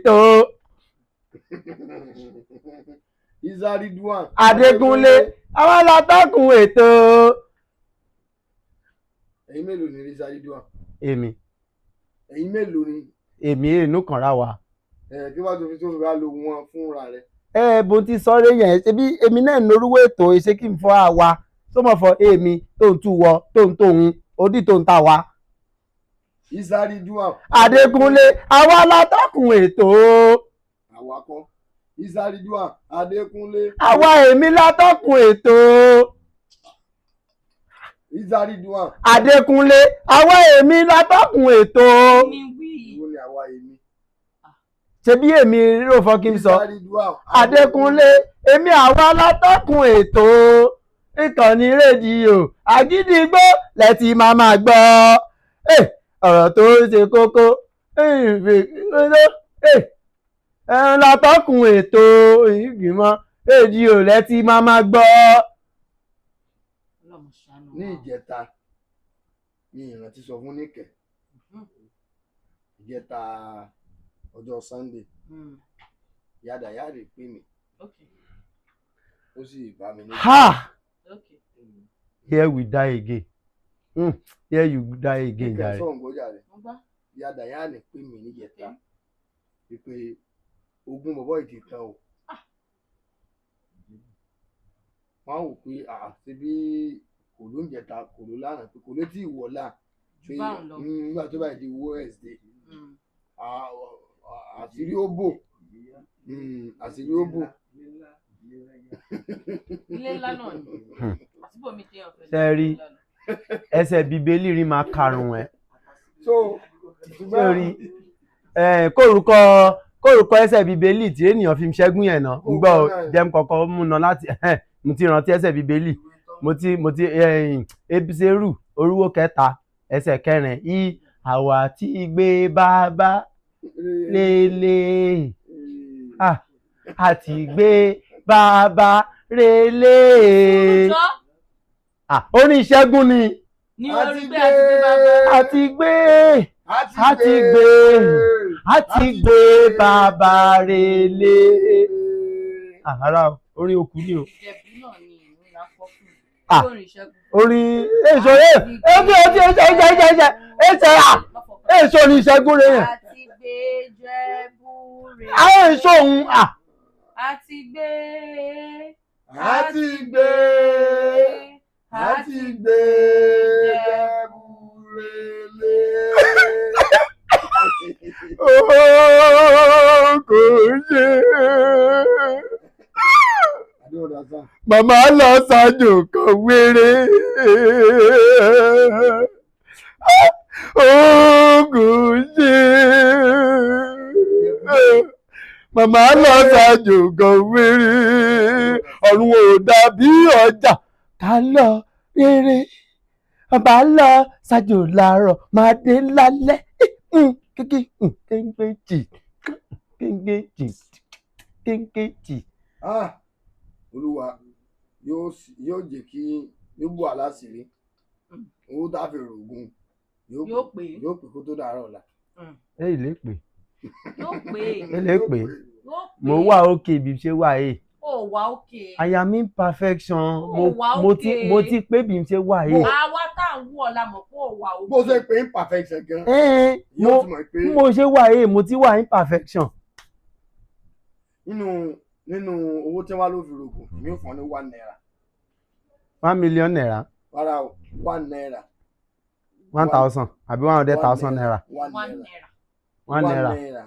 Ètò. Isa Ridwan. Adékúnlé, àwa látọ́kùn ètò. Ẹ̀yin mélòó ni Isa Ridwan? Èmi. Ẹ̀yin mélòó ni? Èmi inú kanra wa. Ẹ kí wàá tó fi wá lo wọn fúnra rẹ. Ẹ bó ti sọ̀rọ̀ yẹn, ṣebí èmi náà norúwó ètò ṣé kí n fọ́ àwa tó mọ̀ fọ èmi tó ń tú wọ tó ń tóun odi tó ń ta wa. Isa Ridwan. Adékúnlé, àwa látọ́kùn ètò. Àwa kọ́, Isa Ridwan Adékúnlé. Àwa èmi látọ́kùn ètò. Isa Ridwan. Adékúnlé, àwa èmi látọ́kùn ètò. Ní wí. Ìwọ ni àwa èmi. Ṣebí èmi ló fọ́ kí n sọ. Isa Ridwan. Adékúnlé, èmi àwa látọ́kùn ètò ìkànnì rédíò Àgídìgbò lẹ́tì máa máa gbọ́. Ọ̀rọ̀ tó ń ṣe kókó látọ́kùn ètò ìgbìmọ̀ rédíò lẹ́tì máa máa gbọ́. Ọlọ́run ṣàánú Ní wa. ìjẹta ní ìrántí sọ fún Níkẹ́, ìjẹta ọjọ́ Sunday, yàdà yàrá pè mí, ó sì bá mi ní. Ha! Okay. Here we die again. Here you die again. Níkẹ́ Jàre. sọ̀rọ̀ gbọ́jà rẹ̀. Mo gbọ́. Yàdà yàrá pè mí níjẹta wípé ogún bọ̀bọ̀ yìí ti tán o. Wọ́n á wò pé àti bí kò ló ń jẹta, kò ló lánàá, pé kò ló tí ì wọ̀ là Jù báun lọ. Nígbà tó bá di Wednesday, àṣírí ó bò. Àṣírí ó bò. Ilé ńlá náà ni. Àtibọ̀ mi téèyàn fẹ́ lọ. Ṣé ẹ rí? Ilé ńlá náà. Ẹsẹ̀ bíbélì rí máa karùn-ún ẹ̀. So Ṣé o rí ẹ kórúkọ ẹsẹ̀ bíbélì tí ènìyàn fi ń ṣẹ́gun yẹn náà ń gbọ́ ọ, jẹ́ n kọ́kọ́ mú ná láti mo ti rántí ẹsẹ̀ bíbélì, mo ti Ébísérù orúwó kẹta ẹsẹ̀ kẹrin í àwa tí gbé bàbá lélẹ̀ àti gbé bàbá relé. Olùjọ́. Ó ní ìṣẹ́gun ni. Ní orí pé àti gbé bàbá. Àti gbé, àti gbé, àti gbé bàbá relé. Àrà orin òkú ni o. Ìjẹ̀bú náà ni ìlú ńlá kọ́ fún. Orin ìṣẹ́gun. Orin èso èso èso èso èso èso èso à èso ni ìṣẹ́gun rẹ yẹn. Àti gbé Jẹ̀bú rè. Àwọn èso òun à. Àti gbé. Àti gbé, àti gbé Jẹ̀bú relé. Ooo, kò ṣe. Màmá lọ ṣáájú kan wéré. Ooo, kò ṣe. Màmá lọ ṣáájú kan wéré. Ọ̀run ò dàbí ọjà ká lọ rere. Bàbá lọ ṣáájú làárọ̀, máa dé lálẹ́. Kéké kéńkéjì kéńkéjì kéńkéjì. Ah, Olúwa yóò jẹ́ kí yóò bù aláṣìírí owó tá a fi rògùn. Yóò pé. Yóò pé kó tó dàárọ̀ ọ̀la. Ẹ lè pè. Yóò pé. Ẹ lè pè. Yóò pé. Mo wà òkè bí ṣe wà yìí. Ó wà òkè. I am imperfection. Mo Ó wà mo ti okay. mo ti pé bí ṣe wà yìí. Àwa tá à ń wú ọ̀la mọ̀ pé ó wà òkè. Bó ṣe pé imperfection gan, Ẹ́ẹ̀, yóò mo ti mọ̀ pé bí mo ṣe wà yìí, mo ti wà imperfection. Nínú owó tí wọ́n ló fi rògùn, èmi ò fún ọ ní ₦1. ₦1 million. Rárá o, ₦1. 1,000 àbí ₦100,000? One One naira. naira.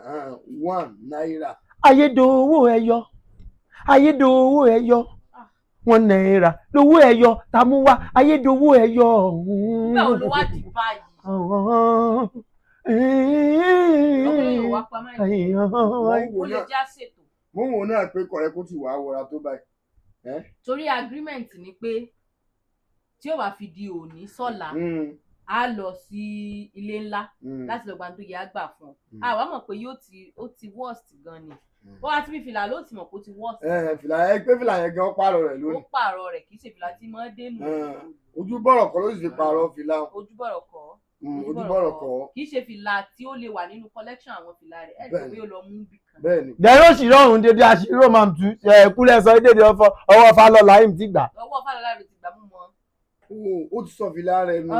₦1. Naira, ₦1. Ayédòwò ẹyọ, ayédòwò ẹyọ, ₦1 lówó ẹyọ tá a mú wá, ayédòwò ẹyọ. Nígbà wo ló wá di báyìí? Ọkùnrin yóò wá pa máa yìí. Mo ń wò Ó lè náà já ṣètò. mo ń wò náà pé kọ̀rẹ́ kó tì wá wọra tó báyìí. Torí agreement ni pé tí ó bá fi di òní sọ́la, á lọ sí ilé ńlá láti lọ gba tó yẹ á gbà fún ọ. Àwa mọ̀ pé yóò ti ó ti worst gan ni. Wọ́n á ti fi fìlà ló ti mọ̀ pé ó ti worst. Fìlà yẹn, pé fìlà yẹn gan pààrọ̀ rẹ̀ Ó lónìí. pààrọ̀ rẹ̀, kì í ṣe fìlà tí mọ́ dénú. Ojú bọ̀rọ̀ kọ́ ló sì fi pààrọ̀ fìlà. Ojúbọ̀rọ̀ kọ́. Ojúbọ̀rọ̀ kọ́. Kì í ṣe fìlà tí ó lè wà nínú collection àwọn fìlà rẹ̀, ẹ̀ Bẹ́ẹ̀ni. rí pé ó lọ mú bì kan. Bẹ́ẹ̀ni. Dẹ̀rọ òṣìrò ọ̀hún dédé àṣírò máa ń tu ẹ̀ kúlẹ̀ sọ dédé ọfọ ọwọ́ Fálọ́lá yìí ti gbà. Ọwọ́ Fálọlá rẹ̀ ti gbà mú mọ́. Ó ti sọ fìlà rẹ̀ nù.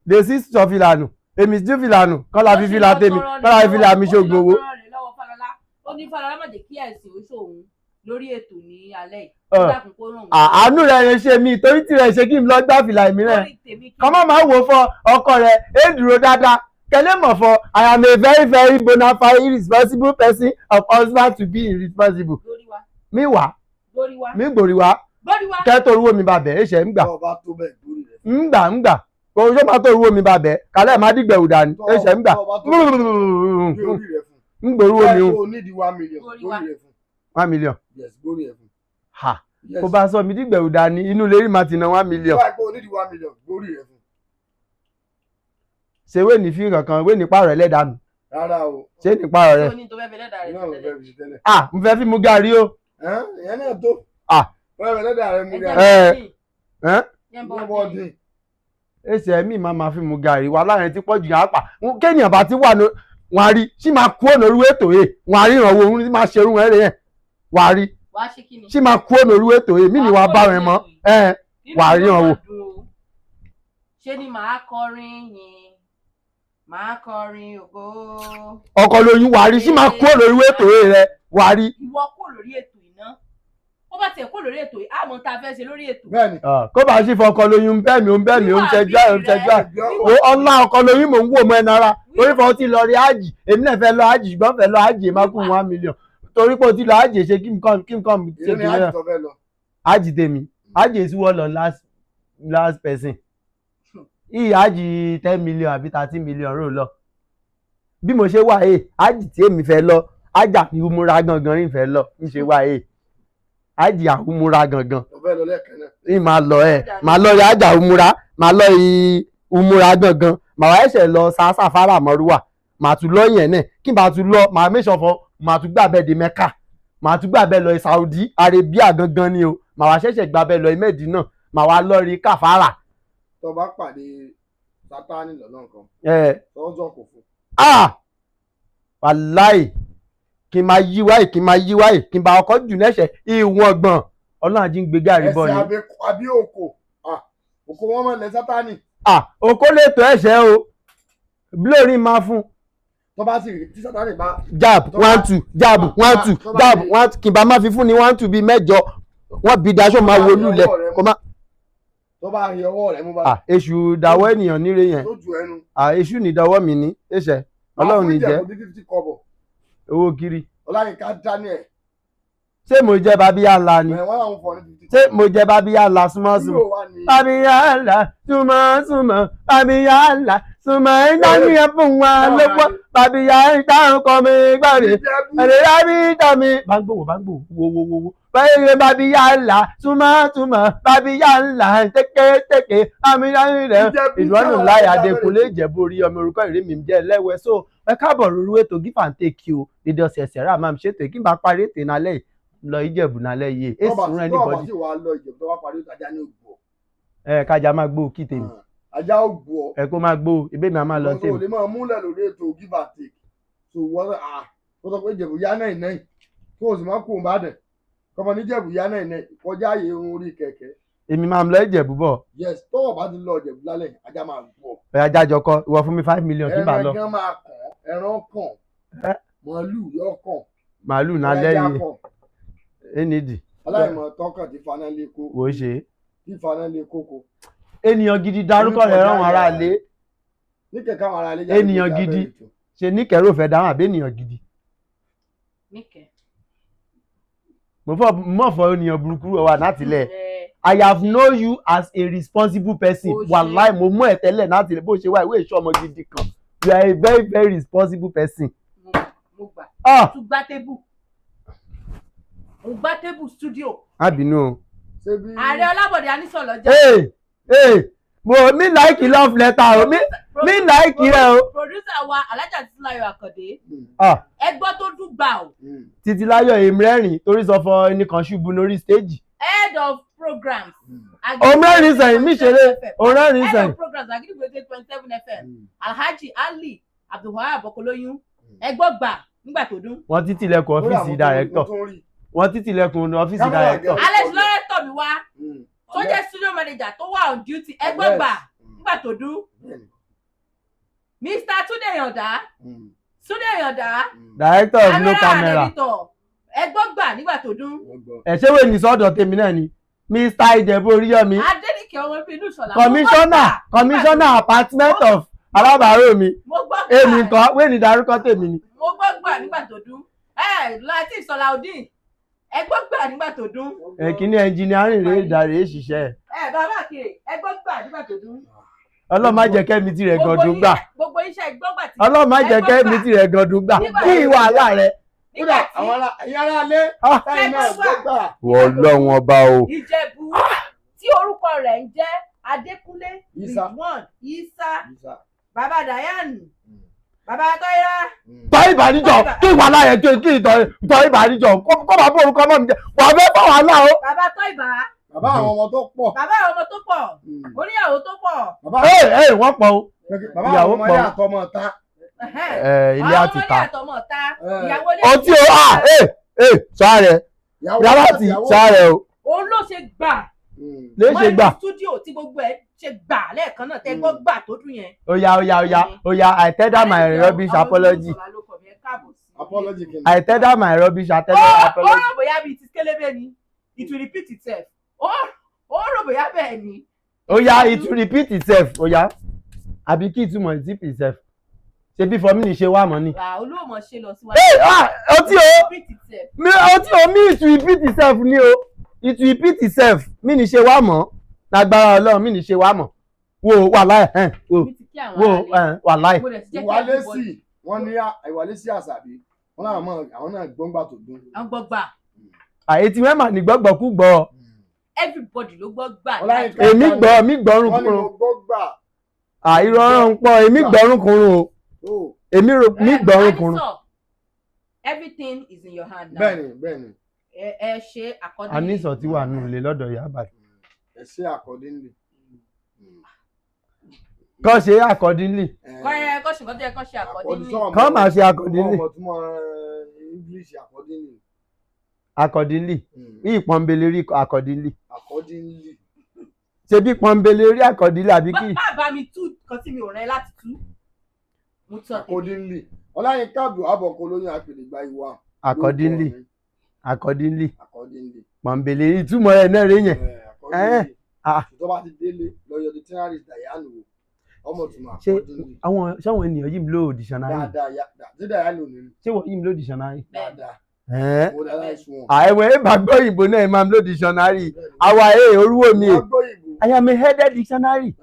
Lè sí sọ fìlà nù, èmi sí fìlà nù, kọ́lá fi fìlà tèmi, kọ́lá fi fìlà mi ṣògùn owó. Lọ́wọ́ Fálọlá, ó ní Fálọlá má jẹ́ kí àìsàn ó ṣòun lórí ètò ní alẹ́ yìí. Ẹ. Ó dákun kó ràn wọ́n. Àánú rẹ̀ yẹn ṣe mí torí tirẹ̀ ṣe kí n lọ gbá fìlà mi rẹ̀. Lórí tèmi kí Kọ́ má máa wò fọ ọkọ rẹ̀ é dúró dáadáa kẹlẹ́ mọ̀ fọ. I am a very very bona fide irresponsible person of husband to be irresponsible. Lórí wa. Mi wá. Lórí wa. Mi gbòrí wá. Lórí wa. Kẹ́ tó ruwó mi bàbẹ̀ ẹ̀ṣẹ̀ ń gbà. Tó o bá tó bẹ́ẹ̀, gbórí rẹ̀. Ń gbà, ń gbà kò yóò máa tó ruwó mi bàbẹ̀ kálẹ̀ má dìgbẹ̀ òdà ni ẹ̀ṣẹ̀ ń gbà. Tó o bá tó bẹ́ẹ̀, gbé orí rẹ̀ fún. Ń gbòrúwó mi Bẹ́ẹ̀ ń tó o nídìí 1 million, Gbórí wa. gbórí rẹ̀ fún. 1 million. Yes, gbórí rẹ̀ fún. Ha. Yes. Kó bá sọ mi dìgbẹ̀ òdà ni inú lérí máa ti ná 1 million. Tó bá pé o nídìí 1 million, gbórí rẹ̀ fún. Ṣe wé ní fi kankan wé ní pààrọ̀ ẹlẹ́dàá mi? Rárá o. Ṣé ní pààrọ̀ rẹ̀? Tó ní tó fẹ́ fi lẹ́dàá rẹ̀ Iná sí ló tẹ́lẹ̀. fẹ́ fi ṣe tẹ́lẹ̀. Ah, mo fẹ́ fi mu gàrí o. Ẹ́n, ìyẹn náà tó. Ah. Fẹ́ fi lẹ́dàá rẹ̀ mú Ẹ gàrí. jẹ́ Ẹ. n Ẹ́n? jẹ́ n Ní bọ́ bọ́ dín. dín. Ẹsẹ̀ mi máa ma fi mu gàrí wa láàrin tí pọ̀jù yà á pa kéèyàn bá ti wà ní wọn á rí sí máa kú ọ̀nà orí ètò yìí, wọn á rí ìrànwọ́ òun tí máa ṣerú wọn rẹ̀ yẹn wọn á rí Wàá ṣe kí ni? sí máa kú ọ̀nà orí ètò yìí mí ni wàá bá wọn mọ́ ẹ. Nínú Wàá mi rí ó wọn wò. máa dùn o. Ṣé ni màá kọrin yìn, màá kọrin ògo. Ọkọ lóyún wàá rí sí máa kú ọ̀nà orí ètò yìí rẹ wàá rí. Ìwọ kúrò lórí ètò iná, ó bá tiẹ̀ kúrò lórí ètò yìí, àmọ́ tá a fẹ́ ṣe lórí ètò. Bẹ́ẹ̀ni. Kó bá sí fọkọ lóyún bẹ́ẹ̀ mi ò ń bẹ́ẹ̀ mi ò ń ṣẹjọ́ ẹ̀ ń ṣẹjọ́ ẹ̀ wo ọlá ọkọ lóyún mò ń wò mọ́ ẹ nára torí fọ́ ti lọ rí ájì, èmi náà fẹ́ lọ ájì ṣùgbọ́n fẹ́ lọ ájì má kú 1 million torí pé o ti lọ ájì ṣe kí n kàn ṣe Èló ni kí n ájì náà tó fẹ́ lọ? Ájì tèmi, ájì èsì wọ́n lọ last last person ìyá ájì 10 million àbí 13 million rò lọ bí mo ṣe wà yìí. Ájì tí èmi fẹ́ lọ, ájà ìhùmúra gangan ní fẹ́ lọ ń ṣe wà yìí, ájì àhùmúra gangan. Tó fẹ́ lọ lẹ́ẹ̀kan náà. Ní máa lọ ẹ máa lọ ájà ìhùmúra, máa lọ ìhùmúra gangan, màá wá ẹsẹ̀ lọ sáfárà mọ́rúwà, màá tún lọ yẹn náà kí n bá tún lọ, màá mẹ́sàn fọ, màá tún gbà bẹ́ẹ̀ dé Mẹ́kà, màá tún gbà bẹ́ẹ̀ lọ Saudi Arabia gangan ni o, màá wá ṣẹ̀ṣẹ̀ gbà bẹ́ẹ̀ lọ Mẹ́dínà, màá wá lọ rí káfárà. Tó bá pàdé Sátánì lọ́nà kan, Ẹ. tó ń zọ kò fún. Ah, wàláì kí n máa yí wáyì, kí n máa yí wáyì, kí n bá ọkọ̀ jù lẹ́sẹ̀ ìwọ̀n gbọ̀n ọlọ́run àjí ń gbé gàrí bọ̀ Ẹsẹ̀ ni. àbí òkò. Ah, òkò wọn máa lẹ Sátánì. Ah, okó lè tó ẹ̀ṣẹ̀ o, blórí máa fún. Tó bá sì rí tí Sátánì bá Jab one two jab one two jab one two kí n bá má fi fún ní one two bíi mẹ́jọ wọ́n bí daṣọ máa wo lulẹ̀ kó má. Tó bá rí ọwọ́ rẹ̀ mú bá. Ah, èṣù dáwọ́ ènìyàn níre yẹn. Tó ju ẹnu. Ah, èṣù ní dáwọ́ mi ní ẹ̀ṣẹ̀ ọlọ́run ní jẹ́. Máa fún Ìjẹ̀bú ní 50 kọ́bọ̀. Owó kiri. Ọláyínká Daniel. Ṣé mo jẹ́ babíyá ńlá ni? Ẹ̀ wọ́n làwọn fọ ní 50. Ṣé mo jẹ́ babíyá ńlá súnmọ́ súnmọ́? Yóò wá ní. Babíyá ńlá súnmọ́ súnmọ́, babíyá ńlá súnmọ́ iná ní ẹ̀fún wa lọ́wọ́, babíyá ìdáhùn kọ́ mi gbọ́dọ̀ Ìjẹ̀bú. ẹ̀rẹ́ rábí dá mi. Bá ń gbòwò, bá ń gbòwò wo wo wo wo. Báyìí babíyá ńlá súnmọ́ súnmọ́, babíyá ńlá tẹ́kẹ́tẹ́kẹ́ babíyá ńlá. Ìjẹ̀bú Ìdùnnú sáwà láyà lábẹ́ Adékúnlé rẹ̀. Ìjẹ̀bú orí ọmọ orúkọ ìrí mi jẹ́ ẹlẹ́wẹ̀ so ẹ káàbọ̀ rúru ètò give and take o dídí ọ̀sẹ̀ ẹ̀sẹ̀ rà máa ń ṣètò kí n bá parí ètò ìnálẹ́ yìí lọ Ìjẹ̀bù nálẹ́ yìí Tó èsì bá rún tó bá anybody. sì wá lọ Ìjẹ̀bú tó bá parí ètò, ajá ní ògbó. Ẹ kájà máa gbó kí tèmi. Ajá ògbó ọ. Ẹ kó máa gbó ebé mi á máa lọ Wọ́n tèmi. tó lè máa múlẹ̀ lórí ètò give and take. So wọ́n à wọ́n sọ pé Ìjẹ̀bú yá náà náà kó o sì máa kó o bá dẹ̀. Kọ́mọ ní Ìjẹ̀bú yá náà náà kọjá ààyè irun orí kẹ̀kẹ́. Èmi máa ń lọ Ìjẹ̀bú bọ̀. Yes, tọ́wọ̀ bá ti lọ Ìjẹ̀bú lálẹ́, ajá máa gbó ọ. Ẹ ajá jọkọ ìwọ fún mi 5 million kí n bá Ẹran lọ. gan máa kàn, ẹran kàn, Ẹ? màálù yóò kàn, Màálù nálẹ́ ẹja yìí kàn. ẹnìdì. Aláìmọ̀ tọkàn ti faná lé kó Wò ó ṣe. ti faná lé kókó. Ènìyàn gidi darúkọ rẹ̀ rán wọn ará ilé. Ní kẹ̀kẹ́ àwọn ará ilé jáde Ènìyàn kọjá gidi. abẹ́rẹ́ ètò. Ṣe ní kẹrò fẹ́ dáhùn àbí ènìyàn gidi. Níkẹ́. Mo fọ mọ̀ fọ ènìyàn burúkú wà láti lẹ̀. Ẹ. I have known you as a responsible person. Ó ṣe. Wàláì mo mọ̀ ẹ́ tẹ́lẹ̀ láti lẹ̀ bó ṣe wá ìwé ìṣọ́ ọmọ gidi kan. You are a very very responsible person. Mo gbà. Ah, Tún gbá tébù, mo gbá tébù studio. Má bínú o. Ṣé bí Ààrẹ Ọlábọ̀dé Anísọ̀lọ́ jẹ́. Hey, hey, mo mi like love letter o, mi like rẹ o. Producer wa Alájà Títílayọ̀ Àkàndé. Ah, Ẹgbọ́n tó dùn gbà o. Títílayọ̀ èmi rẹ́rìn torí sọ fọ ẹnìkan ṣubú lórí stage. Head of programs. Òun rẹ́rìn sẹ́yìn, mí ṣeré. Òun rẹ́rìn Head sẹ́yìn. of programs Agidigbo 88.7 FM, Alhaji Ali Abdulwahab Ọkọlóyún, ẹgbọ́ gbà nígbà tó dún. Wọ́n ti tilẹ̀kùn ọ́fíìsì director. Wọ́n ti tilẹ̀kùn ọ́fíìsì Kámẹ́rà director. gẹ̀. Alex lọ́rẹ́ tọ̀ mí wá tó jẹ́ studio manager tó wà on duty, ẹgbọ́ gbà nígbà tó dún. Mr. Túndé Yàndá, Túndé Yàndá, Director of no camera and camera. editor, ẹgbọ́ gbà nígbà tó dún. Ẹ̀ ṣé wèé ní sọ́dọ̀ tèmi náà ni Mr. Ìjẹ̀bú Oríyọ̀mí, Adéníkẹ́ ọmọ bíi inú Ìṣọ̀lá, mo gbọ́ commissioner gbà commissioner apartment of alábàárò mi. Mo gbọ́ gbà. Èmi nǹkan wéè ní darúkọ tèmi ni. Mo gbọ́ gbà nígbà tó dún. Ẹ Lateef Sọláudeen, ẹ gbọ́ gbà nígbà tó dún. Ẹ kíní engineering rèé ìdàrẹ́ ṣiṣẹ́. Ẹ bàbá àkìrè, ẹ gbọ́ gbà nígbà tó dún. Ọlọ́run má jẹ́ kẹ́mi tirẹ̀ gàndún gbà. Gbogbo iṣẹ́ gbọ́gbà tí Ọlọ́run má jẹ́ kẹ́mi tirẹ̀ gàndún gbà. Kí ìwà àlá rẹ. Nígbà tí Àwọn ará ẹ̀yin ará ilé Ah. táyì náà gbọ́gbà. Wọ́n lọ́wọ́n ọba o. Ìjẹ̀bú tí orúkọ rẹ̀ ń jẹ́ Adékúnlé Isa. Ridwan Isa, bàbá Dayanu, bàbá Tọ́yá. Tọ́ ìbànújọ kí ìwà àlá rẹ kí ìtọ́ tọ́ ìbànújọ kó máa bó orúkọ mọ́ mi jẹ wà á fẹ́ fọ́ wàhálà o. Bàbá Tọ́ìbà. Bàbá àwọn ọmọ tó pọ̀. Bàbá àwọn ọmọ tó pọ̀, oníyàwó tó pọ̀. Bàbá Ẹ ẹ wọ́n pọ̀ o. bàbá Ìyàwó àwọn ọmọdé pọ̀. àtọmọ ta. Ẹ̀hẹ́n. Ẹ ilé Àwọn àti ọmọdé ta. àtọmọ ta ìyàwó ilé. Ọtí o, ah, ẹ ẹ sáré yàrá ti sáré o. Òun ló ṣe gbà Lè ṣe gbà. Wọ́n ní studio tí gbogbo ẹ̀ ṣe gbà lẹ́ẹ̀kan náà tẹ́ gbọ́ gbà tó dùn yẹn. Oya oya oya oya, I tender my rubbish apology. Apology kìíní. I tender my rubbish Ó apology. rò bóyá bíi ti kélébé ni, it will repeat itself. Ó rò bóyá bẹ́ẹ̀ ni. Oya, it will repeat itself. Oya, àbí kí ìtumọ̀ it repeat itself? Ṣe bí fọmí ni ṣe wà mọ́ ni. Wà olóòmọ̀ ṣe lọ síwájú. Ẹ ah, ọtí o. Repeat itself. Mi ọtí o, mi it will repeat itself ni o, it will repeat itself. Mi ní ṣe wà mọ́ lágbára Ọlọ́run, mi ní ṣe wà mọ́ wo wàláì ẹ̀ wo Mi ti kí àwọn wo aráalé. ẹ̀ wàláì. Mo dẹ̀ ti jẹ́ kí Ìwálé everybody- sí wọ́n ní ìwálé sí àṣàbí wọ́n láwọn mọ̀ àwọn náà gbọ́ngbà tó dún. Àwọn gbọ́ gbà. Àyè tí mẹ́mà ní gbọ́gbọ́kú gbọ́. Everybody ló gbọ́ gbà. Ọláyínká. Èmi gbọ́, mi gbọ́rùn Wọ́n ní kúrun. mo gbọ́ gbà. Àìrọ̀rùn ń pọ̀, èmi gbọ́rùn kúrun o. Ó Èmi ro mi gbọ́rùn kúrun. Anisọ, everything is in your hand now. Bẹ́ẹ̀ni, bẹ́ẹ̀ni. Ẹ ṣe accordingly. Anísọ̀ tí wà nínú ilé lọ́dọ̀ ìyá àbàdàn. Ẹ ṣe accordingly. Kọ́ ṣe accordingly. Kọ́ ẹ kọ́ ṣe nǹkan tó yẹ kọ́ ṣe accordingly. Kọ́ máa ṣe accordingly. Ọmọ tí mo English accordingly. Accordingly. Bí ìpọ́nbele rí accordingly. Accordingly. Ṣe bí pọ́nbele rí accordingly àbí kí. Má bá mi tú nǹkan tí mi ò rẹ láti tú. Mo tọ́ tèmi. Accordingly. Ọláyínká Abdulwahab Olóyún Àpèlè ìwà. Accordingly, accordingly. Accordingly. Pọ́nbele ìtumọ̀ ẹ̀ náà rí yẹn. Accordingly. Ah. Tó bá ti délé lọ́yọ̀ dictionary Dayanu wò. Ọmọ tí mo Ṣé accordingly. àwọn ṣáwọn ènìyàn yìí ń lo dictionary? Dáadáa ya tí Dayanu ní Ṣé wọ́n yìí ń lo dictionary? dáadáa. Ẹ̀ẹ́n. Mo dáadáa ìsún wọn. Àìwẹ̀ ẹ̀ bá gbọ́ òyìnbó náà ẹ̀ máa ń lo dictionary. Àwa ẹ̀ orúwó mi. Wọ́n gbọ́ ìbò. I am a headed dictionary.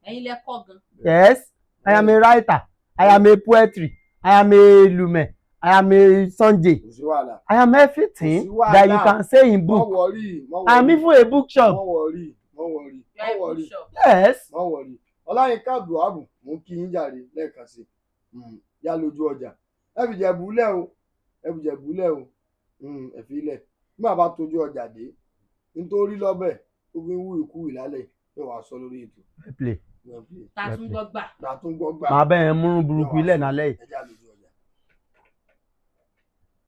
Ẹ̀yin lẹ kọ́ gan. Yes, I am a writer. I am a poetry. I am a lume. I am a Sunday. Kò sí wàhálà. I am everything Kò sí wàhálà. that you can say in Má book. worry, má I am worry. even a bookshop. Má worry, má worry, You are má a worry, bishop. Yes. má worry. Ọláyínká Abdulwahab mò ń kí yín jàre lẹ́ẹ̀kan sí i. Yá lójú ọjà. Ẹ fi Ìjẹ̀bú lẹ̀ o. Ẹ fi Ìjẹ̀bú lẹ̀ o. Ẹ fi lẹ̀. Bí màá bá tójú ọjà dé, nítorí lọ́bẹ̀ tó fi ń wú ìkú ìlálẹ̀ yóò wá sọ lórí ètò. Play. Ta tún gbọ́ gbà. Gbà tún gbọ́ gbà. Màá bẹ́ẹ̀ múrun burúkú ilẹ̀ nálẹ́ yìí. Ẹ já lójú.